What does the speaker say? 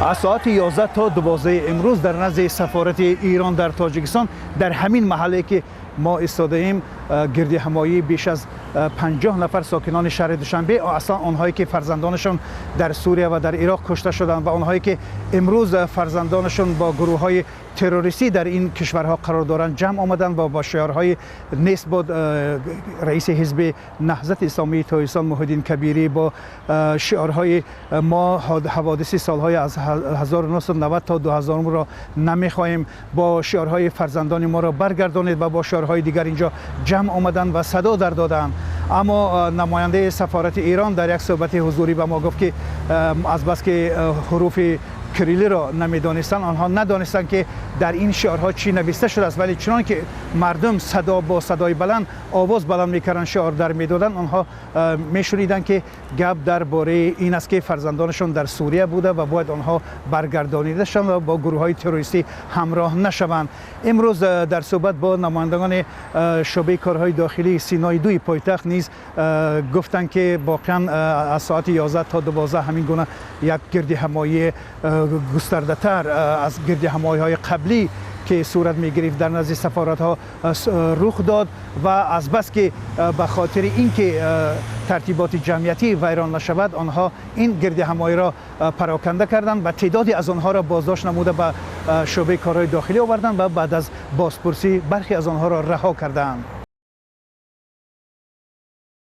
Аз соати 11 то 12 имрӯз дар назди сафорати Эрон дар Тоҷикистон, дар ҳамин маҳалле ки мо истодаем, гирдиҳамоии беш аз 50 нафар сокинони шаҳри Душанбе, аслан онҳое ки фарзандонашон дар Сурия ва дар Ироқ кушта шуданд ва онҳое ки имрӯз фарзандонашон бо гурӯҳҳои террористӣ дар ин кишварҳо қарор доранд, ҷамъ омаданд ва бо шиорҳои «Нест бод раиси ҳизби Наҳзати Исломии Тоҷикистон Муҳиддин Кабирӣ», бо шиорҳои «Мо ҳаводиси солҳои аз 1990 то 2000-ро намехоҳем», бо шиорҳои «Фарзандони моро баргардонед» ва бо шиорҳои дигар инҷо ҷамъ омаданд ва садо дар доданд. Аммо намояндаи сафорати Эрон дар як суҳбати ҳузурӣ ба мо гуфт, ки азбаски ҳуруфи кириллиро намедонистанд, онҳо надонистанд, ки дар ин шиорҳо чӣ нависта шудааст. Вале чунон ки мардум садо бо садои баланд овоз баланд мекарданд, шиор дар медоданд, онҳо мешуниданд, ки гап дар бораи ин аст, ки фарзандонашон дар Сурия буда ва бояд онҳо баргардонида шаванд ва бо гурӯҳҳои террористӣ ҳамроҳ нашаванд. Имрӯз дар суҳбат бо намояндагони шӯъбаи корҳои дохилии Синои дуи пойтахт низ гуфтанд, ки воқеан аз соати 11 то 12 ҳамин гуна як гирдиҳамоии густардатар аз гирдиҳамоиҳои қаблӣ, ки сурат мегирифт, дар назди сафоратҳо рух дод ва азбаски ба хотири ин ки тартиботи ҷамъиятӣ вайрон нашавад, онҳо ин гирдиҳамоиро пароканда карданд ва теъдоде аз онҳоро боздошт намуда, ба шӯъбаи корҳои дохилӣ оварданд ва баъд аз бозпурсӣ бархе аз онҳоро раҳо кардаанд.